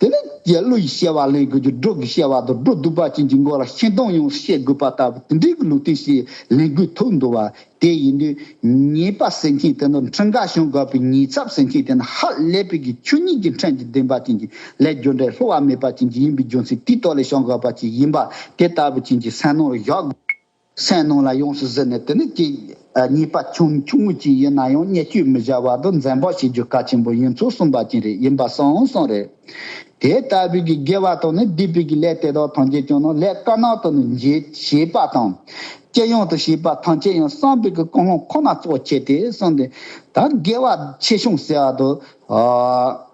དེ་ནས་རྒྱལ་བློ་ཡི་བྱ་བ་ལེན་དགོས་རྒྱུ། སྒྲུབ་ཀྱི་བྱ་བ་དང་སྒྲུབ་སྡིག་པ་ཅན་གྱི་མགོ་ལ་ཤིང་སྡོང་ཡོངས་སུ་བཤད་དགོས་པ་ལྟ་བུ་དེ་འདྲའི་གི་ལུགས་མཐུན་ཞིག་ལེན་དགོས་ཐུག་འདུག་བ། དེ་ཡིན་དུས་ཉེས་པ་ཟེར་མཁན་དེ་ནི་ཁྲིམས་འགལ་བྱུང་དགོས་པའི་ཉེས་ཚབས་ཟེར་མཁན་དེ་ནི་ཧ་ལས་པའི་གི་ཆོས་ཉིད་ཀྱི་ཕྲན་གྱི་བདེན་པ་ཅན་གྱི་ལས་རྒྱུ་འབྲས་བསླུ་བ་མེད་པ་ཅན་གྱི་ཡིན་པའི་རྒྱུ་མཚན་དེའི་ཐོག་ལས་བྱུང་དགོས་པ་ཅིག་ཡིན་པ་དེ་ལྟ་བུ་ཅན་གྱི་སེམས་ནང་ལ་བཞག་སེམས་ནང་ལ་ཡོངས་སུ་གཟིར་ནས། དེ་ནི་ཅིག་ཉེས་པ་ཆུང་ཆུང་ངུ་ཅིག་ཡིན་ན་ཡང་བརྙས་བཅོས་མི་བྱ་བ་དང་འཛེམ་བག་བྱེད་རྒྱུ་གལ་ཆེན་པོ་ཡིན་ཚུལ་གསུངས་པ་ཅན་རེད། ཡིན་པ་གསུངས་གསུངས་རེད། དེ་ལྟ་བུའི་གི་དགེ་བ་དང་ནི་སྡིག་པའི་གི་ལས་དེ་དག་ཐམས་ཅད་ཀྱང་ནི་ལས་དཀར་ནག་ཏུ་ནི་འབྱེད་ཤེས་པ་དང་། སྤྱི་ཡོངས་དུ་ཤེས་པ་ཐམས་ཅད་ཡང་བསམ་པའི་གི་ཀུན་སློང་ཁོ་ན་གཙོ་ཆེ་སྟེ་གསུངས་ཏེ། ད་དགེ་བ་ཆེ་ཆུང་ཟེར་བ་དང་། ཨ།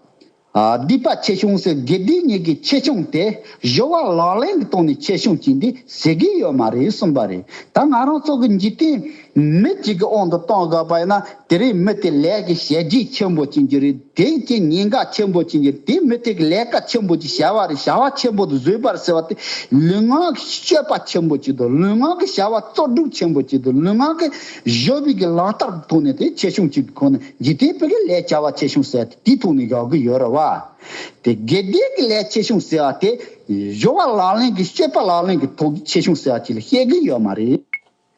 ཨ། སྡིག་པ་ཆེ་ཆུང་ཟེར། དགེ་སྡིག་གཉིས་ཀྱི་ཆེ་ཆུང་དེ་སྦྱོར་བ་ལག་ལེན་གྱི་སྟེང་ནས་ཆེ་ཆུང་ཅན་དེ་ཟེར་གྱི་ཡོད་མ་རེད་གསུངས་པ་རེད། ད་ང་རང་ཚོ་གི་འཇིག་རྟེན་མི་གཅིག་གི་དབང་དུ་གཏོང་དགོས་པ་ཡིན་ན། དེ་རིང་མི་དེ་ལས་ཀྱི་བྱས་རྗེས་ཆེན་པོ་ཅན་གྱི་རེད། དེ་ཀྱི་ཉེན་ཁ་ཆེན་པོ་ཅན་གྱི། དེ་མི་དེ་གི་ལས་ཀ་ཆེན་པོ་ཅིག་བྱ་བ་རེད། བྱ་བ་ཆེན་པོ་དེ་བཟོས་པར་ཟེར་བ་དེ་ལུས་ངག་གི་སྤྱོད་པ་ཆེན་པོ་ཅིག་དང་། ལུས་ངག་གི་བྱ་བ་གཙོ་སྒྲུབ་ཆེན་པོ་ཅིག་དང་། ལུས་ངག་གི་བཟོ་བའི་གི་ལག་བསྟར་གྱི་ཐོག་ནས་དེ་ཆེ་ཆུང་ཅིག་གི་ཁོངས་ནས། འཇིག་རྟེན་པའི་གི་ལས་བྱ་བ་ཆེ་ཆུང་ཟེར་བ་དེ་དེའི་ཐོག་ནས་བཞག་གི་ཡོད་རེད་བ། དེ་དགེ་སྡིག་གི་ལས་ཆེ་ཆུང་ཟེར་བ་དེ་སྦྱོར་བ་ལག་ལེན་གྱི་སྤྱོད་པ་ལག་ལེན་གྱི་ཐོག་གི་ཆེ་ཆུང་ཟེར་བ་ཅིག་ལ་བཤད་ཀྱི་ཡོད་མ་རེད།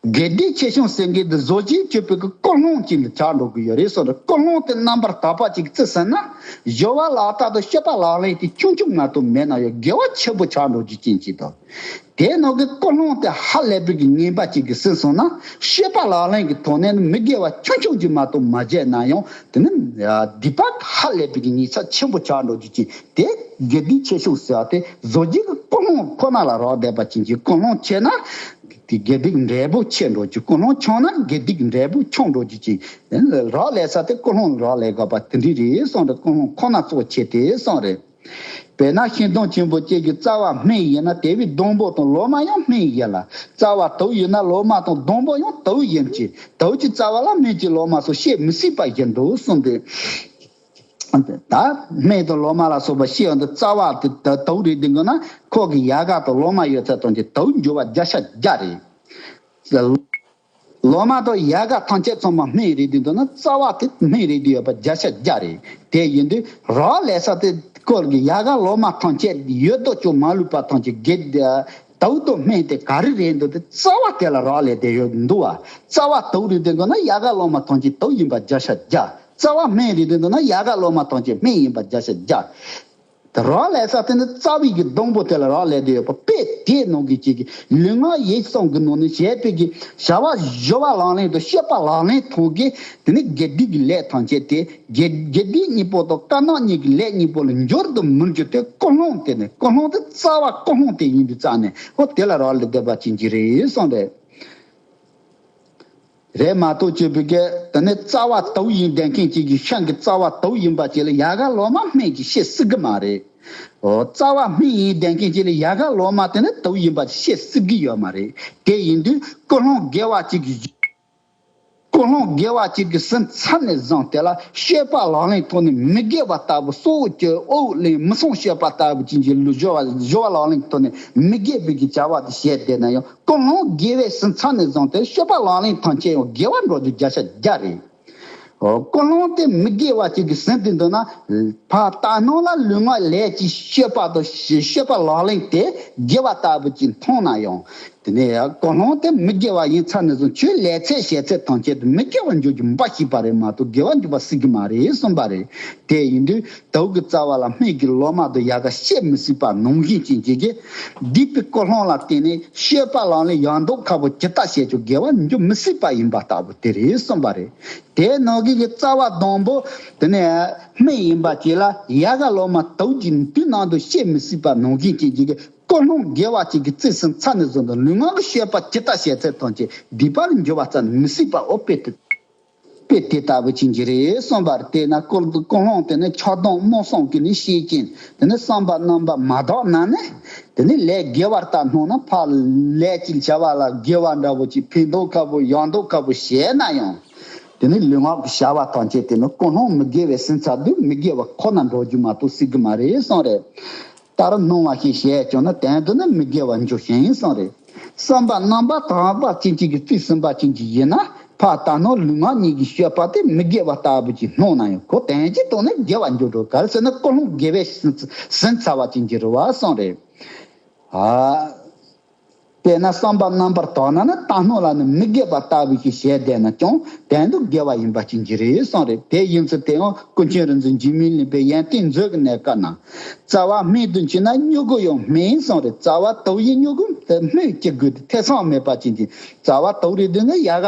དགེ་སྡིག་ཆེ་ཆུང་ཟེར་མཁན་དེ་བཟོ་བྱེད་སྤྱོད་པའི་གི་ཀུན་སློང་ཅིག་ལ་ཆགས་འགྲོ་གི་ཡོད་རེད་གསུངས་ཏེ། ཀུན་སློང་དེ་རྣམ་པར་དག་པ་ཅིག་བརྩི་ཟིན་ན། སྦྱོར་བ་ལག་བསྟར་དང་སྤྱོད་པ་ལག་ལེན་དེ་ཆུང་ཆུང་མ་གཏོགས་མེད་ན་ཡང་དགེ་བ་ཆེན་པོ་ཆགས་འགྲོ་རྒྱུ་ཅན་ཅིག་དང་། དེའི་ནང་གི་ཀུན་སློང་དེ་ཧ་ལས་པའི་གི་ངན་པ་ཅིག་གི་ཟིན་སོང་ན། སྤྱོད་པ་ལག་ལེན་གྱི་ཐོག་ནས་ནི་མི་དགེ་བ་ཆུང་ཆུང་ཅིག་མ་གཏོགས་མ་བྱས་ན་ཡང་། དེ་ནི་སྡིག་པ་ཧ་ལས་པའི་གི་ཉེས་ཚབས་ཆེན་པོ་ཆགས་འགྲོ་རྒྱུ་ཅན། དེ་དགེ་སྡིག་ཆེ་ཆུང་ཟེར་བ་དེ་བཟོ་བྱེད་ཀྱི་ཀུན་སློང་ཁོ་ན་ལ་རག་བསྡད་པ་ཅན་གྱི། ཀུན་སློང་ཆེ་ན་དེ་དགེ་སྡིག་འབྲས་བུ་ཆེ་འགྲོ་རྒྱུ། ཀུན་སློང་ཆུང་ན་དགེ་སྡིག་འབྲས་བུ་ཆུང་འགྲོ་རྒྱུ་ཅན། དེ་ནི་རག་ལས་ས་དེ་ཀུན་སློང་ལ་རག་ལས་དགོས་པ་དེ་འདྲ་རེད་གསུངས་ཏེ། ཀུན་སློང་ཁོ་ན་གཙོ་ཆེ་སྟེ་གསུངས་རེད། དཔེར་ན་ཤིང་སྡོང་ཆེན་པོ་གཅིག་གི་རྩ་བ་སྨན་ཡིན་ན། དེ་བས་སྡོང་པོ་དང་ལོ་མ་ཡང་སྨན་ཡིན་ལ། རྩ་བ་དུག་ཡིན་ན་ལོ་མ་དང་སྡོང་པོ་ཡང་དུག་ཡིན་གྱི། དུག་གི་རྩ་བ་ལ་སྨན་གྱི་ལོ་མ་སོགས་བཤད་མི་སྲིད་པ་ཡིན་འདུག་གསུངས་ཏེ། ད་སྨན་དང་ལོ་མ་ལ་སོགས་པ་བཤད་ཡོང་དུས། རྩ་བ་དེ་ད་དུག་རེད་དེ་འགོ་ན། ཁོ་གི་ཡལ་ག་དང་ལོ་མ་ཡོད་ཚད་ཐམས་ཅད་དུག་འགྱུར་བ་བརྒྱ་ཆ་བརྒྱ་རེད། ལོ་མ་དང་ཡལ་ག་ཐམས་ཅད་ཚང་མ་སྨན་རེད་དེ་འདུག་ན། རྩ་བ་དེ་སྨན་རེད་དེ་ཡོད་པ་བརྒྱ་ཆ་བརྒྱ་རེད། དེ་ཡིན་དུས་རག་ལས་ས་དེ་སྐོར་གྱི་ཡལ་ག་ལོ་མ་ཐམས་ཅད་ཡོད་དོ་ཅོག་མ་ལུས་པ་ཐམས་ཅད་དགེ་དུག་དང་སྨན་དེ་ག་རེ་རེད་འདུག་དེ། རྩ་བ་དེ་ལ་རག་ལས་དེ་ཡོད་འདུག་བ། རྩ་བ་དུག་རེད་དེ་འདུག་ན། ཡལ་ག་ལོ་མ་ཐམས་ཅད་དུག་ཡིན་པ་བརྒྱ་ཆ་བརྒྱ། རྩ་བ་སྨན་རེད་དེ་འདུག་ན། ཡལ་ག་ལོ་མ་ཐམས་ཅད་སྨན་ཡིན་པ་བརྒྱ་ཆ་བརྒྱ། དེ་རག་ལས་ས་དེ་ནི་རྩ་བའི་གི་སྡོང་པོ་དེ་ལ་རག་ལས་དེ་ཡོད་པ། དཔེ་དེའི་ནང་གི་གཅིག་གི་ལུས་ངག་ཡིད་གསུམ་གི་ནང་ནས་བྱས་པའི་གི་བྱ་བ་སྦྱོར་བ་ལག་ལེན་དང་སྤྱོད་པ་ལག་ལེན་ཐོག་གི། དེ་ནི་དགེ་སྡིག་གི་ལས་ཐམས་ཅད་དེ་དགེ་དགེ་སྡིག་གཉིས་པོ་དང་དཀར་ནག་གཉིས་ཀྱི་ལས་གཉིས་པོ་ལ་འགྱུར་དུ་མི་འགྱུར་ཏེ། ཀུན་སློང་དེ་ནི། ཀུན་སློང་དེ་རྩ་བ་ཀུན་སློང་དེ་ཡིན་དུས་ཙང་ནས། ཨོ་དེ་ལ་རག་ལས་བསྡད་པ་ཅན་གྱི་རེད་གསུངས་རེད། རེད་མ་གཏོགས་སྤྱོད་པའི་གི་དེ་ནི་རྩ་བ་དུག་ཡིན་བསྡད་མཁན་གཅིག་གི་ཤིང་གི་རྩ་བ་དུག་ཡིན་པ་ཅིག་ལ་ཡལ་ག་ལོ་མ་སྨན་གྱིས་བཤད་སྲིད་གི་མ་རེད། ཨོ་རྩ་བ་སྨན་ཡིན་བསྡད་མཁན་གཅིག་ལ་ཡལ་ག་ལོ་མ་དེ་ནི་དུག་ཡིན་པ་བཤད་སྲིད་གི་ཡོད་མ་རེད། དེ་ཡིན་དུས་ཀུན་སློང་དགེ་བ་གཅིག་གི། ཀུན་སློང་དགེ་བ་གཅིག་གི་ཟིན་ཚར་ནས་བཟུང་། དེ་ལ་སྤྱོད་པ་ལག་ལེན་ཐོག་ནས་མི་དགེ་བ་ལྟ་བུ། གསོག་སྤྱོད་དབུགས་ལེན་མི་སྲུང་སྤྱོད་པ་ལྟ་བུ་ཅན་གྱི་ལུས་སྦྱོར་བ་སྦྱོར་བ་ལག་ལེན་གྱི་ཐོག་ནས་མི་དགེ་བའི་གི་བྱ་བ་དེ་བྱས་བསྡད་ན་ཡང་། ཀུན་སློང་དགེ་བའི་ཟིན་ཚར་ནས་བཟུང་སྟེ་སྤྱོད་པ་ལག་ལེན་ཐམས་ཅད་ཡང་དགེ་བ་འགྲོ་རྒྱུ་བརྒྱ་ཆ་བརྒྱ་རེད། ཨོ་ཀུན་སློང་དེ་མི་དགེ་བ་ཅིག་གི་ཟིན་ཏེ་འདུག་ན། ཕར་ལྟ་སྣང་ལ་ལུས་ངག་ལས་ཀྱི་སྤྱོད་པ་དང་སྤྱོད་པ་ལག་ལེན་དེ་དགེ་བ་ལྟ་བུ་ཅིག་མཐོང་ན་ཡང་། དེ་ནས་ཀུན་སློང་དེ་མི་དགེ་བ་ཡིན་ཚར་ནས་བཟུང་། ཁྱོད་ལས་ཚད་བྱས་ཚད་ཐམས་ཅད་དུ་མི་དགེ་བ་འགྱུར་རྒྱུ་འབའ་ཞིག་པ་རེད་མ་གཏོགས་དགེ་བ་འགྱུར་བ་སྲིད་ཀྱི་མ་རེད་གསུངས་པ་རེད། དེ་ཡིན་དུས། དུག་གི་རྩ་བ་ལ་སྨན་གྱི་ལོ་མ་དང་ཡལ་ག་བཤད་མི་སྲིད་པ་ནང་བཞིན་ཅན་གྱི་གི། སྡིག་པའི་ཀུན་སློང་ལ་བརྟེན་ནས་སྤྱོད་པ་ལག་ལེན་ཡང་དག་ཁ་པོ་ཇི་ལྟར་བྱས་ཀྱང་དགེ་བ་འགྱུར་མི་སྲིད་པ་ཡིན་པ་ལྟ་བུ་དེ་རེད་གསུངས་པ་རེད། དེའི་ནང་གི་གི་རྩ་བ་སྡོང་པོ་དེ་ནས་སྨན་ཡིན་པ་ཅིག་ལ་ཡལ་ག་ལོ་མ་དུག་ཅིག་དུས་ནང་དུ་བཤད་མི་སྲིད་པ་ནང་བཞིན་ཅན་གྱི་གི། ཀུན་སློང་དགེ་བ་ཅིག་གི་རྩིས་ཟིན་ཚར་ནས་བཟུང་སྟེ་ལུས་ངག་གི་སྤྱོད་པ་ཇི་ལྟར་བྱས་ཚད་ཐམས་ཅད་སྡིག་པ་ལ་འགྱུར་བ་རྩ་ནས་མི་སྲིད་པ། ཨོ་དཔེ་དེ། དཔེ་དེ་ལྟ་བུ་ཅན་གྱི་རེད་གསུངས་པ་རེད། དེས་ན་ཀུན་ཀུན་སློང་དེ་ནི་ཆགས་སྡང་རྨོངས་གསུམ་གྱིས་ནི་ཤེས་ཀྱིན། དེ་ནི་བསམ་པ་རྣམ་པར་མ་དག་ན་ནི། དེ་ནི་ལས་དགེ་བ་ལྟར་སྣང་ན། ཕར་ལས་ཀྱི་བྱ་བ་ལ་དགེ་བ་འདྲ་བོ་ཅིག་ཕན་ཐོགས་ཁ་པོ་ཡང་དག་ཁ་པོ་བྱས་ན་ཡང་། དེ་ནི་ལུས་ངག་གི་བྱ་བ་ཐམས་ཅད་དེ་ནི་ཀུན་སློང་མི་དགེ་བའི་ཟིན་ཚར་དུས་མི་དགེ་བ་ཁོ་ན་འགྲོ་རྒྱུ་མ་གཏོགས་སྲིད་ཀྱི་མ་རེད་གསུངས་རེད། ལྟར་སྣང་བ་ཞིག་བྱས་ཀྱང་ན་དོན་དུ་ནི་མི་དགེ་བ་འཇུག་ཞིང་གསུངས་རེད། བསམ་པ་རྣམ་པར་དག་པ་ཅན་གཅིག་གིས་རྩིས་ཟིན་པ་ཅན་གཅིག་ཡིན་ན་ཕར་ལྟ་སྣང་ལུས་ངག་གཉིས་ཀྱི་སྤྱོད་པ་དེ་མི་དགེ་བ་ལྟ་བུ་ཅིག་སྣང་ན་ཡང་ཁོ་དོན་གྱི་དོན་ནི་དགེ་བ་འཇུག་འགྲོ། གལ་སྲིད་ན་ཀུན་སློང་དགེ་བས་ཟིན་ཚར་བ་ཅན་གྱི་རེད་བ་གསུངས་རེད། ཨ། དཔེར་ན་བསམ་པ་རྣམ་པར་དག་ན་ནི་ལྟ་སྣང་ལ་ནི་མི་དགེ་བ་ལྟ་བུ་ཞིག་བྱས་བསྡད་ན་ཀྱང་དོན་དུ་དགེ་བ་ཡིན་པ་ཅན་གྱི་རེད་གསུངས་རེད། དེ་ཡིན་ཚུལ་དེའང་ཀུན་མཁྱེན་རིག་འཛིན་འཇིགས་མེད་གླིང་པས་ཡོན་ཏན་མཛོད་ཀྱི་གནས་སྐབས་ན། རྩ་བ་སྨད་དུ་འབྱིན་ན་སྨྱུ་གུ་ཡང་སྨད་གསུངས་རེད། རྩ་བ་དོག་ཡིན་སྨྱུ་གུ་དེ་སྨོས་ཅི་དགོས་ཏེ་ཐེ་ཚོམ་མེད་པ་ཅན་གྱི། རྩ་བ་དོག་རེད་དེ་ནི་ཡལ་ག